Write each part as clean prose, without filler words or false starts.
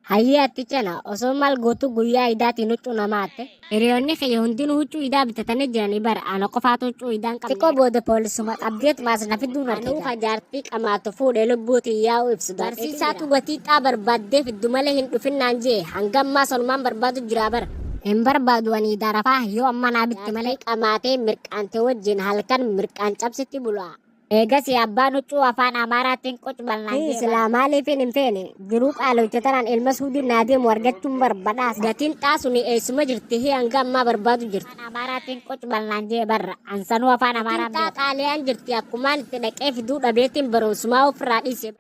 Hayyee atti cana osoo maal gootu guyyaa idaatiin huccuu nama hatte. Hiriyoonni kiyya hundinuu huccuu idaa bitatanii jiranii bara ana qofaatu huccuu idaa hin qabne. Xiqqoo booda poolisuma qabdeetuma as na fidduun arge. Anuu ka jaartii qamaatu fuudhe lubbuutiin yaa'u ibsu Barsiisaatu gatii xaa barbaaddee fiddu malee hin dhufin naan jee hanga ammaa sanumaan barbaadu jiraa bara. Hin barbaadu ani idaa rafaa yoo amma naa bitte malee. Jaartii qamaatee mirqaante wajjin halkan mirqaan cabsitti bulaa. Eegasii abbaan huccuu afaan Amaaraatiin qoc balnaan jee silaa maaliifin hin feene jiruu qaaloyte tanaan ilma suudiin naa deemu argachuun barbadhaasa. Gatiin xaasuni eessuma jirti hii hanga ammaa barbaadu jirti. Afaan Amaaraatiin qoc balnaan jee barra ansanuu afaan Amaaraan beeku. Xaaliyaan jirti akkumaan itti dhaqee fiduu dhabeetiin barumsumaa ofirraa dhiise.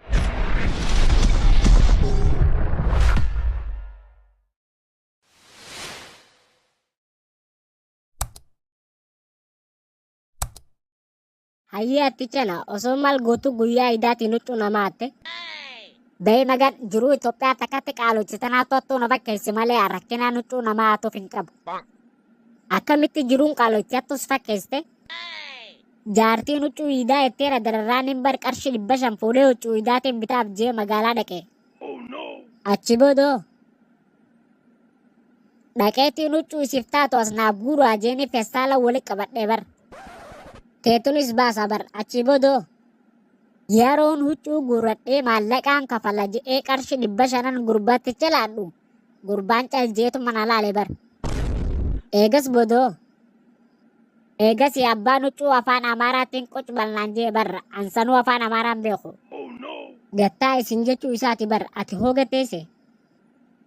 Hayyee atti cana osoo maal gootu guyyaa idaatiin huccuu nama hatte. Bahee magan jiruu Itoophiyaa takkatti qaalochi tanaatu hattuu na fakkeessi malee rakkinaan huccuu namaa hatuuf hin qabu. Akkamitti jiruun qaalochi hattus fakkeessite? Jaartiin huccuu idaa jetteera dararraan hin bar qarshii 500 fuudhee huccuu idaatiin bitaaf jee magaalaa dhaqe. Achi boodoo dhaqeetiin huccuu isiif taatu as naaf guuraa jeeni festaala wali qabadhee bar. Teetunis baasa bar achii boodoo yeroon huccuu guurradhee maallaqaan kafala jedhee qarshii 500 gurbaatti laadhu gurbaan cal jeetu mana laale bar. Eegas boodoo eegas abbaan huccuu afaan Amaaraatiin qoc balnaan jee barra ansanuu afaan Amaaraan beeku. Gattaa isin jechuu isaati bar ati hoo gatteesse.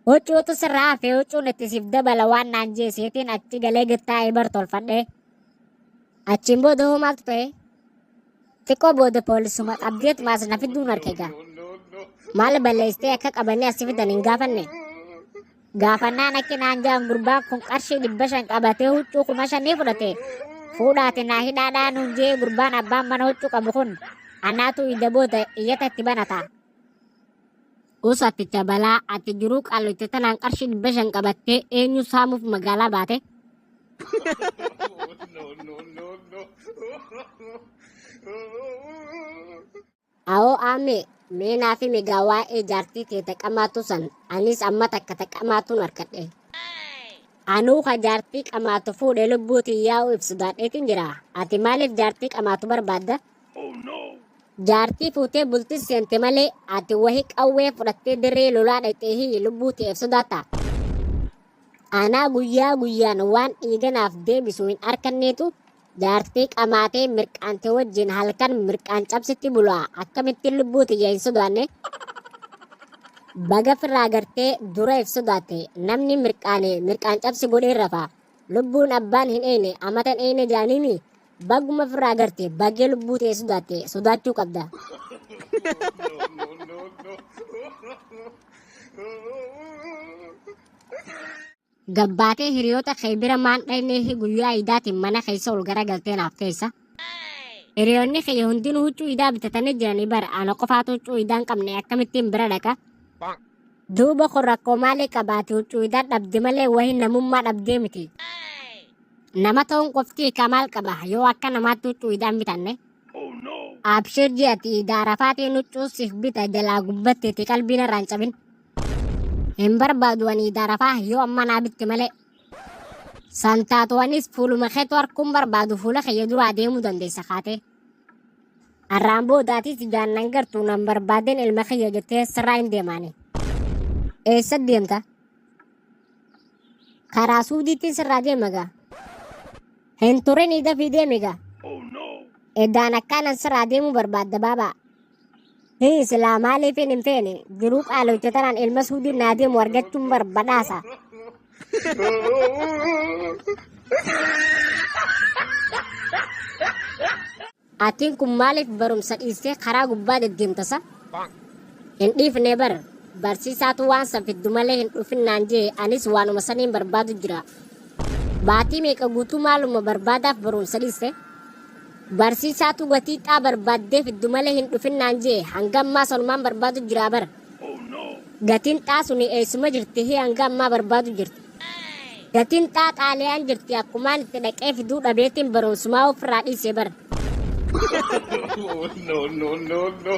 Huccuutu sirraa hafe huccuun itti siif dabala waan naan jee seetiin achi galee gattaa'ee bar tolfadhee. Achiin booda hoo maaltu ta'e? Xiqqoo booda poolisuma qabdeetuma as na fidduun arge gaa. Maal balleessitee akka qabanii as fidan hin gaafanne? Gaafannaan akki naan jaan gurbaan kun qarshii 500 qabatee huccuu 5,000 fudhate. Fuudhaati naa hidhaadhaa nuun jee gurbaan abbaan mana huccuu qabu kun anaatu ija booda iyyata itti banata. Us atticha balaa ati jiruu qaallotte tanaan qarshii 500 qabattee eenyu saamuuf magaalaa baate? No, no, no, no. Awoo aamee mee naaf himi gaa waa'ee jaartii tee taqamaatu san anis amma takka taqamaatuun harkadhe. Anuu ka jaartii qamaatu fuudhe lubbuutiin yaa'u ibsu daadheetiin jira. Ati maaliif jaartii qamaatu barbaadda? Jaartii fuutee bulti seente malee ati wahi qawwee fudhattee dirree lolaa dhaqxee hii lubbuu teef sodaatta. Anaa guyyaa guyyaan waan dhiiga naaf deebisu hin arkanneetu jaartii qamaatee mirqaante wajjin halkan mirqaan cabsitti bulaa akkamittiin lubbuu tiyya hin sodaanne. Baga firraa gartee dura if sodaatte namni mirqaane mirqaan cabsi godhee rafa. Lubbuun abbaan hin eeyne amatan eeyne jaaniimi baguma firraa garte bagee lubbuu tee sodaatte sodaachuu qabda. No, no, no, no. Gabbaatee hiriyoota kee bira maan dhayneehi guyyaa idaatiin mana keessa ol garagaltee naaf teessa. Hiriyoonni kiyya hundinuu huccuu idaa bitatanii jiranii bara ana qofaatu huccuu idaa hin qabne akkamittiin bira dhaqa. Duuba kun rakkoo maalii qabaate huccuu idaa dhabde malee wahi namummaa dhabdee miti. Nama ta'uun qofti hiika maal qaba yoo akka namaatti huccuu idaa hin bitanne. Abshir ji'ati idaa rafaatiin huccuu siif bita jalaa gubbatteeti qalbiin irraa hin cabin. Hin barbaadu ani idaa rafaa yoo amma naa bitte malee. San taatu anis fuuluma keetu harkuun barbaadu fuula kiyya duraa deemuu dandeessa kaatee. Arraan booda atis ijaan nan gartuu nan barbaadeen ilma kiyya jettee sirraa hin deemaani. Eessa deemta? Karaa suudiittiin sirraa deema gaa. Hin turinii dafii deemi gaa. Eddaan akkaanan sirraa deemuu barbaadda baabaa. Hii silaa maaliifin hin feene jiruu qaaloyte tanaan ilma suudiin naa deemu argachuun bar badhaasa. Atiin kun maaliif barumsa dhiistee karaa gubbaa deddeemtasa? Hin dhiifne bar barsiisaatu waan san fiddu malee hin dhufin naan jee anis waanuma saniin barbaadu jira. Baatii meeqa guutuu maaluma barbaadaaf barumsa dhiiste? Barsiisaatu gatii xaa barbaaddee fiddu malee hin dhufin naan jee hanga ammaa sanumaan barbaadu jiraa bar. Gatiin xaa suni eessuma jirti hii hanga ammaa barbaadu jirti. Gatiin xaa xaaliyaan jirti akkumaan itti dhaqee fiduu dhabeetiin barumsumaa ofirraa dhiise bar. No, no, no, no.